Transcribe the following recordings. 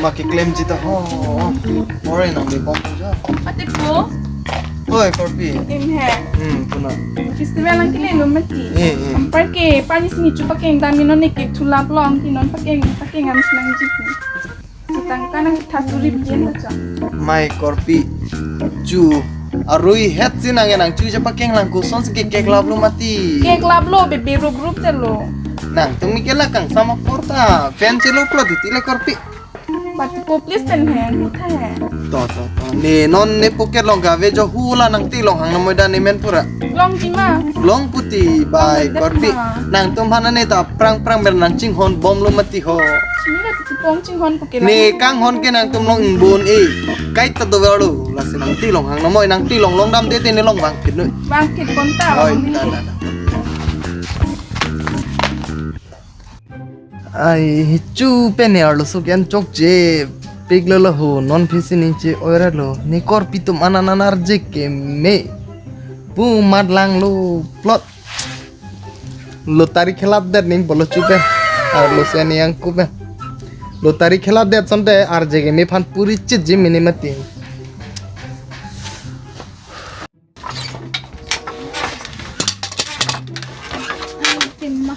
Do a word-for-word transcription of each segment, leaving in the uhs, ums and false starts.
Pakeklem jita ho. Ore nang di bom ja. Ate po? Oi, Korpi. Im he. Hmm, puna. Festival nang kile lo mati. Eh, eh. Ampar ke, parni sini chu pakeng dam, non ne ke thulap lo, angki non pakeng, pakeng am sinang jit ni. Sitang kanang tha suri bien ta cha. Mai Korpi. Chu arui het si nang nang chu ja pakeng lang, kosonsi ke keklap lo mati. Keklap lo, bebe rup rup te lo. Nangtum mi ke la kangsam apor ta. Fan chelo plot iti le Korpi. But po please pen he, ni tha he. To, to, to. Ne non ne pocket long kave jo, hula nang ti long hang namoi da ne men pura. Long ji ma. Long puti bai Long Korpi. Ma. Nangtum hana ne ta prang prang ber nang chinghon bom lo mati ho. Sini la ti pong chinghon ko ke Ne lang. Kanghon ke nangtum long ingbun e. Kai ta do velo. Lasi nang ti long hang namoi, nang ti long long dam te te ne long vang kit noi. Vang kit kon ta. Oi, da, da, da. Ai, chu pen ne arloso ke-en chokche pik lo lo ho, non phisi ning che oira lo, ne Korpi atum anan anan arje keme. Pu mat lang lo plot. Lottery khelap det ning bolo chu pen. Arloso ne yang ku pen. Lottery khelap det sonte arje keme aphan puri chit ji mini mati. Tema.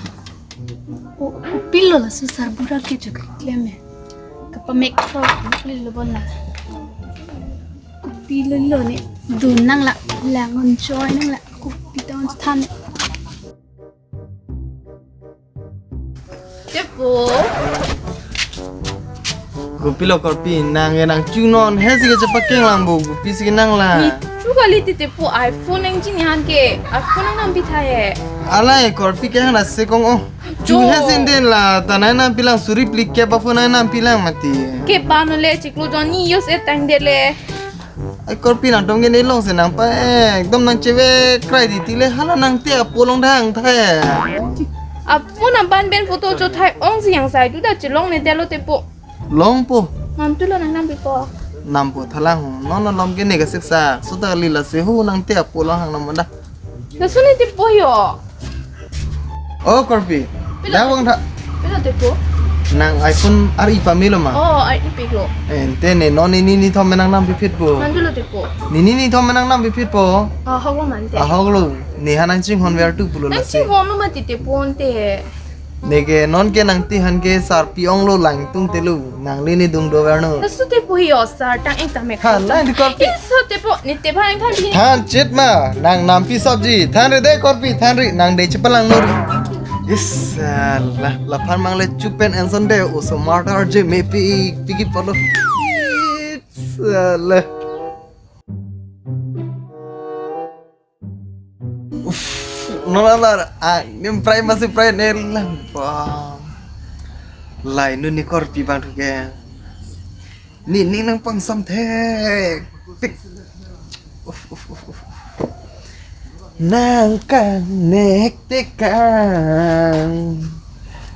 O, kopilo laso sarbura ke jo keklem he. Kapamek to, kopilo bon la. Kopilo lo ne. Dun nang la, lang on joy nang la. Kopi ta on than. Tepo. Kopilo Korpi, nang ya nang chu non he si ke chepakeng lang bo, kopi si nang la. Ni chu kali ti tepo, iPhone nang chini han ke, iPhone nang nampi tha he. Alai Korpi ke hang na se kong o. Chu Jo. He sin den la, ta nang nampi lang suri pli ke ba phone nang nampi lang mati. Ke ba no le chiklo jonni use e tang de le. Ai Korpi nangtum ke ne long se nang pa, eh, ekdom nang cheve krai di ti le hala nang te apo long dang tha. Apo nang ban ben photo cho thai ong si yang sai tu da chelong ne telo tepo. Long po. Nang tu lo nang nampi po. Nampo thalang ho. Non non lom ke ne ka siksa. Suta lila se ho nang te apo long hang nam da. Laso ne tepo yo. Oh, Korpi. Pilo. Dah bang tha. Pilo tepo. Nang iPhone ari pamelo ma. Oh, ari pik lo. Ente ne non ini ni thom menang nampi phit po. Mandu lo tepo. Nini ni thom menang nampi phit po. Ah, hok lo mante. Ah, hok lo. Ni hanang chinghon ver tu pulo Nang lasi. Chinghon lo mati tepo ante. Ne ke non ke nang ti han ke sarpi ong lo lang tung te lo. Nang le ni dung do ver no. Laso tepo yo sar tang ek tame. Ha, nang di Korpi. Iso tepo, ni tepo ang than di. Than chit ma, nang nampi sabji. Than re de Korpi, than re, nang de chepalang nori. Is, la, la phan mang le chupen enson de, oso martar je me pi, piki polo. Is, la. Uff, non alar, ah, nem prai masih prai ne lang. Wah. Lai nu ni Korpi bang tu ke. Ni, ni nang pangsam thek. Pik. Uff, uff, uff, uff. Nang kang nek tekang.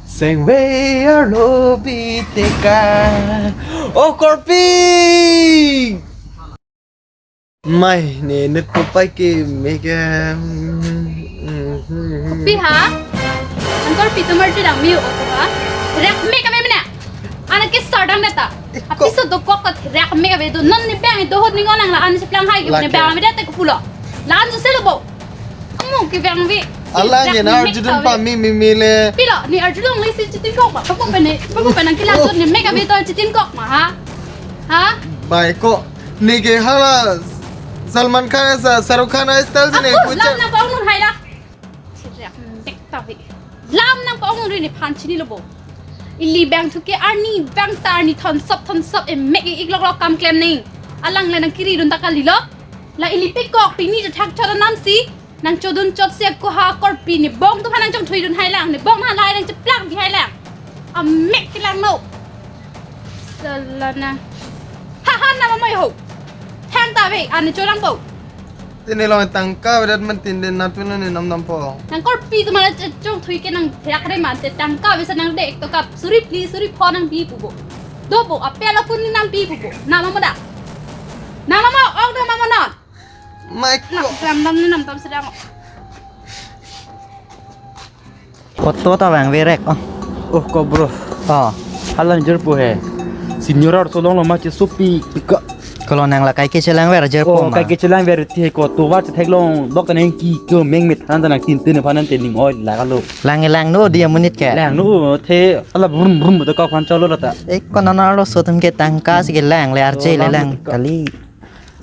Seng ve arlo bi tekang. Oh, Korpi! Mai, ne net po pai ke mega. Pi ha? Angkor pi tumor ti dang miu oto ha? Rek mega me mena. Ana ke sardang data. Iko. Apiso dokok ta rek mega be do. Non ni bang do hot ni ngonang la an si plang hai ke Lake. Ne bang me data ko pulo. La an so selo bo. Amu ke bang be. Alang Rek ye na mega arjudun be. Pa mi mi mi le. Pilo, ni arjudun le si chitin kok ma. Papu pene, papu pene kila Oh. Ni mega be to chitin kok ma ha? Ha? Bai ko. Neke hala Salman Khan sa Shahrukh Khan style si ne Ako, kucha. Lam nang paong nun hai la. Sirek mek ta ve. Lam nang paong nun ri ne phan chini lo bo. Ili bang thu ke arni bang ta arni thon sop thon sop e mek ik lok lok kam klem ning. Alang le nang kiri dun ta kali lo. La ili pekok pini ta thak chot anam si. Nang chodun chot si ko ha Korpi ni bong tu phan nang chong thui dun hai lang, ni bong na lai nang cheplang bi hai lang. Amek ti lang no. Salana. Ha ha na mamoi ho. Thang ta ve, ani cholang bo. Tini long tangka vedat man tin den natu na ni nam nam po. Nang Korpi tu mana chong thui ke nang thak re man te tangka ve sa nang dek to kap suri pli suri pho nang bi pu bo. Do bo apel a phone ni nang bi pu bo. Na mama da. Na mama ong do mama non. Mike Nang ko. Ram dam ni nam tam sedang. Photo ta vang verek. Oh. Oh, ko bro. Ah. Halan jur pu he. Senior arloso along lo ma chesopi pika. Kolo nang la kaike chelang ver jer po ma. Kaike chelang ver ti ko tovar chetheklong dok ta nangki ko meng met than ta nangtin tin aphan ante ning oi la kalo. Lang lang no dia monit ke. Lang no the ala brum brum to ka phan cholo lata. Eh, ko nang arloso atum ke tangka si kelang le arje le lang kali.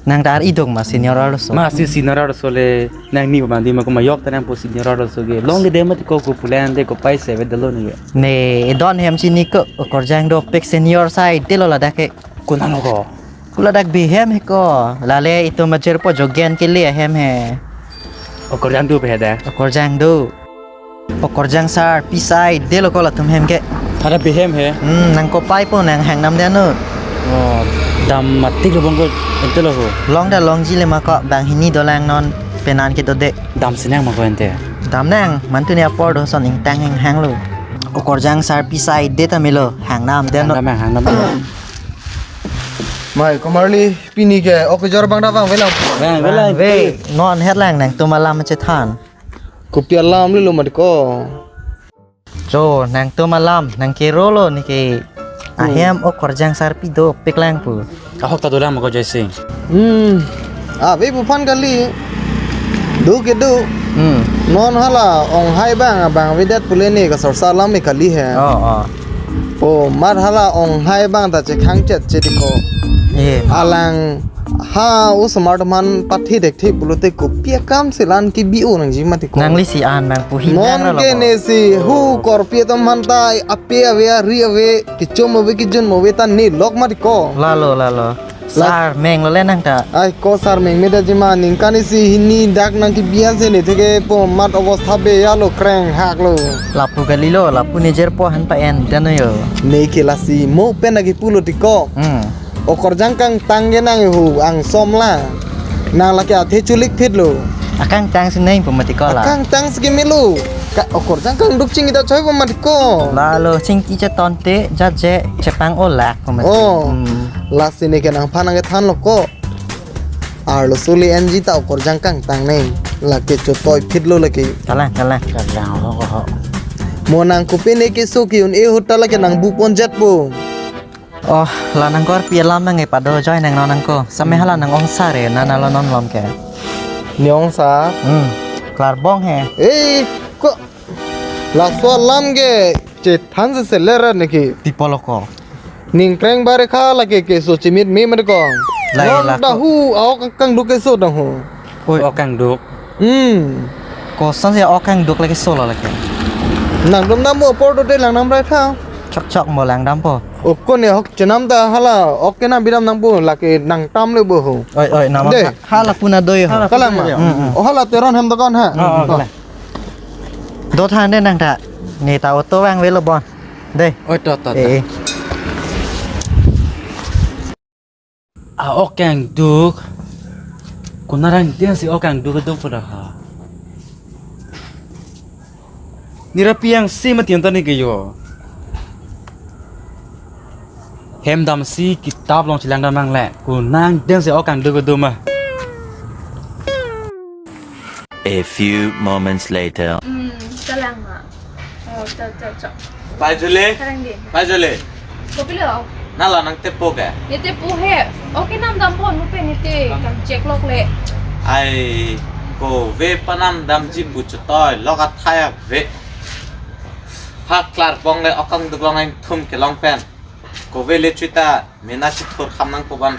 Nang ta ar-i dok ma senior arloso. Ma si senior arloso le nangni mandi ma ko ma yok ta nangpo senior arloso ke. Longle de mati ko ko pulang de ko paisa avedetlo ni. Ne, idon hem chini ko, o Korjang dopik senior sai delo ladak ke. Ko nang ko. Ko ladak bihem he ko. Lale itum ajer po jogen ke le hem he. O Korjang do pe he da. O Korjang do. O Korjang sarpi sai delo ko latum hem ke. Thada bihem he. Hmm, nang kopai po nang hang nam dano. Oh, dam mati lo bang ko ente lo ho. Long da longji le ma ko bang hini dolang non penan ke dode. Dam sinang ma ko ente. Dam nang, mantu ni apor do son ingtang hang hang lo. O Korjang sarpi sai de ta melo, hang nam dano. Hang nam hang nam. Mai, komarli pini ke ok jor bang da bang velang. Bang velang. Ve, non het lang nangtum alam chethan. Kopi alam lilo mati ko. Cho, nangtum alam, nang kero lo ni ke. Hmm. Ahem o Korjang sarpi dopik lang pu. Ahok ta dolang ma ko Joysing. Hmm. Ave pu phan kali. Do ke do. Hmm. Non hala ong hai bang bang avedet pule ni kasor salam me kali he. Oh, oh. Po mat hala ong hai bang ta chekhang chet chet ko. Ye. Alang ha osomar atum aphan pathi dek thi pulote kopi akam si lan kebi-o nangji mati ko. Nangli si an nang puhi nang. Non ke ne si hu korpi atum aphan ta ape ave ari ave kechom ave kejun ave ta ne lok mati ko. Lalo, lalo. Sarmeng lo le nang ta. Ai ko sarmeng me da jima ningkan isi hini dak nang kebi-an si ne theke po mat obostha be ya lo kreng hak lo. Lapu kali lo, lapu ne jer po han pa en dano yo. Ne ke lasi mo pen lagi pulo ti ko. Hmm. O Korjang kangtang ke nang hu ang som la. Nang lake athe chulik phit lo. Akangtang si neng pu mati ko la. Akangtang si ke melo. Ka o Korjang kangduk chingki ta choi pu mati ko. Lalo chingki cheton te jaje chepang olak pu mati. Oh. Hmm. Lasi ne ke nangphan nang kethan lo ko. Arloso le enji ta o Korjang kangtang neng. Lake chotoi phit lo lake. Kalang, kalang. Kalang ho ho. Mo nang kopi ne keso ke-un-e ahut ta lake nang bu pon jat po. Oh, la nang korpi alam nang e pado join nang non nang ko. Same hala nang ongsar e, nana lo non lom ke. Ne ongsar? Hmm. Klarbong he. Eh, ko laso alam ke chethan se seller ne ke. Tipo lo ko. Ningkreng bare kha lake keso chimit me mati ko. Lai non la ko. Dahu aok kangduk keso dahu. Oi. Ok kangduk. Hmm. Koson si ok kangduk lake solo lake. Nangdam dam mo apor do de lang nam rai tha. Chok chok mo lang dam po. O ko ne hok chenam ta hala ok ke nam bidam nang po lake nang tam le bo ho. Oi, oi, nama de. Ha-, hala puna doi ho. Kalang ma. Hmm, hmm. O hala Teron hem dokan ha. Oh, oh, kalang. Do than de nang ta. Ne ta auto vangvelo bon. De. Oi, to, to, to. Eh, eh. A-ok kangduk. Konat angdeng si ok kangduk kedo pada ha. Nira piang si mati anta ne ke yo. Hem dam si kitap along chelang dam nangle. Konat angdeng si ok kangduk kedo ma. A few moments later. Hmm, kalang ma. Oh, chok, chok, chok. Pai jule. Karang din. Pai jule. Kopi lo? Nala nang tepo ke? Ne tepo he. Ok, nam dam pon mo pen ne te. Kam check lok le. Ai, kove panam damji pu chotoi lok athai ave. Ha klarbong le ok kangduk along nangthum kelong pen. Kove le chuita mena chithur kham nang koban.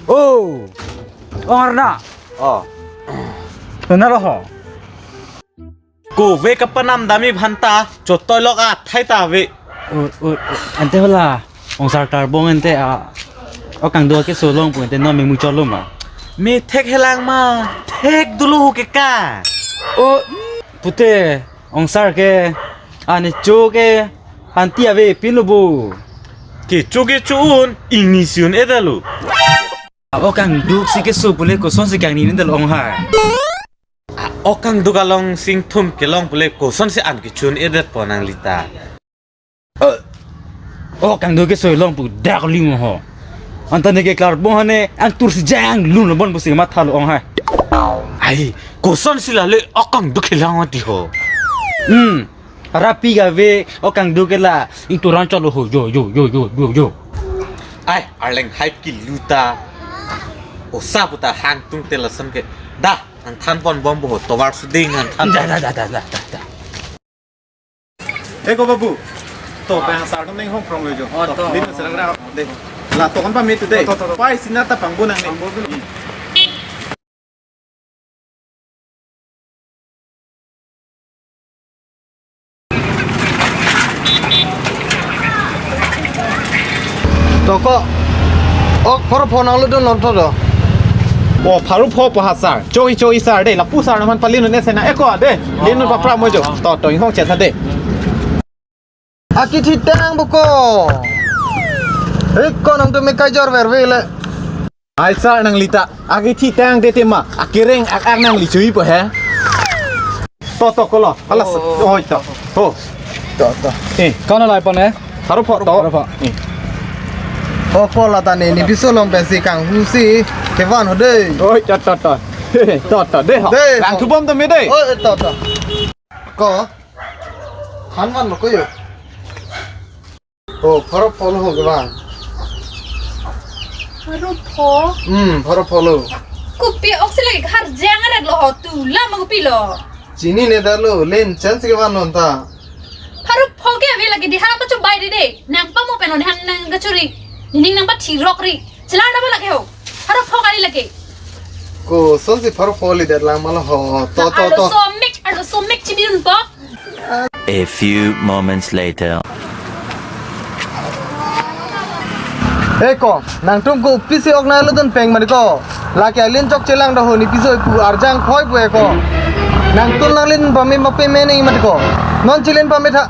Oh! Ong Arna! Oh. Nana lo ho. Kove kapanam dam-i aphan ta chotoi lok athai ta ave. Oi, oi, oi. Ante hala ongsar klarbong ante a, ok kangduk keso longpo ante non me muchot lo ma. Me thek helang ma, thek dolo ho ke ka. O, pute, ongsar ke, ane cho ke, anti ave pin lo bo. Kecho kecho un, ingni si un-edet lo. Ok kangduk si keso pule koson si kangni-edet lo ong ha. Ok kangduk along singthum kelong pule koson si an kechun-edet po nangli ta. Eh, ok kangduk keso longpo dak ling ho. Anta ne keklar bom hane, angtur si jang lun bom pusi mathalo ong hai. Ai, kosonsi lale ok kangduk kelang mati ho. Hmm. Rapi kave ok kangduk ke la, ingturan chalo ho, jo, jo, jo, jo, jo, jo. Ai, arleng hai kilu ta. Osa puta hangtung te lason ke. Da, nangthan pon bom bo ho, tovar suding nangthan. Da, da, da, da, da, da, da. Eko babu. To, bang sar tum ning hong prong lo jo. Oh, to. Lin sar gra de. La to kan pa mi tu de. To, to, to. Pai sina ta pangbo nang ni. Pangbo nang. To ko. Ok, pharo pho nanglutdun lon to do. O, pharo pho pa ha sar. Choi, choi sar de. Lapu sar naman palin ne sena. Eko de. Lin pa pra mo jo. To, to, inghong chet ha de. Akithitang buko. Eko nangtum me kajor verve le. Ai sar nangli ta. Akithitang de tema. Akereng ak ak nangli chui po he. To, to, kolo. Alas. Oh, oh, oh. Oi, to. Ho. To, to. Eh, kau na lai pon eh? Pharo pho to. Pharo pho. Eh. Ho, pho la ta ne, ne piso along pensi kanghu si kevan ho de. Oi, to, to, to. To, to, de ho. De ho. Kanghu bom to me de. Oi, to, to. Ko. Han man lo ko yo. Oh, pharo pho lo ho kevang. Pharo pho? Hmm, pharo pho lo. Kopi oksi lagi khar jang arat lo ho tu, la ma kopilo. Chinine ta lo, len chance kevan non ta. Pharo pho ke ave lagi di ha pachu bai de de. Nang pamo pen non han nang kachuri. Nining nang pathirok ri. Chelang da ba lagi ho. Pharo pho kali lagi. Kosonsi pharo pho lidet lang ma lo ho. To, to, to. Arloso mek, arloso mek chibidun po. A few moments later. Eko, nangtum kopisi ok nanglutdun peng mati ko. Lake alin chokche lang do ho, ne piso ipu arjang khoi pu eko. Nangtum nanglin pame ma pame ne mati ko. Non chilin pame tha.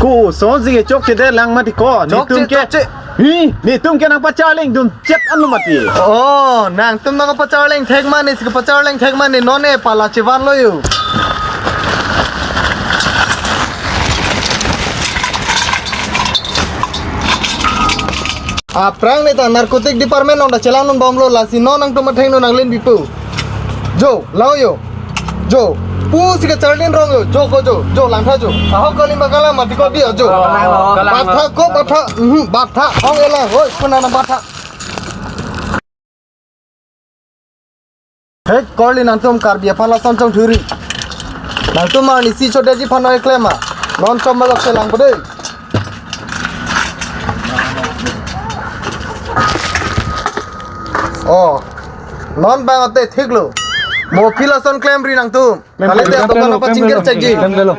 Kosonsi ke chokche det lang mati ko. Chokche, netum ke chokche. Hi, netum ke nangpacharlingdun chet anu mati. Oh, nangtum nangpacharling thek mane, si kapacharling thek mane, non e pala chevan lo yo. Aphrang ne ta narcotic department along ta chelang dun bom lo, lasi non nangtum athengno nanglin bipo. Jo, lao yo. Jo. Pusi kacharlin rong yo. Jo ko jo. Jo langtha jo. Ahok kali ma kalang mati ko bi jo. Kalang, kalang. Batha ko batha. Mhm, batha. Hong elang. Hoi, kuna na batha. Hei, korli nangtum Karbi aphan lason chongthuri. Nangtum arnisi chodetji aphan nang keklem ma. Non chom balok chelang po de. Oh. Non bang ate thik lo. Mo phi lason klemri nangtum. Kali te dokan apa chingkir chekji. Klem delo.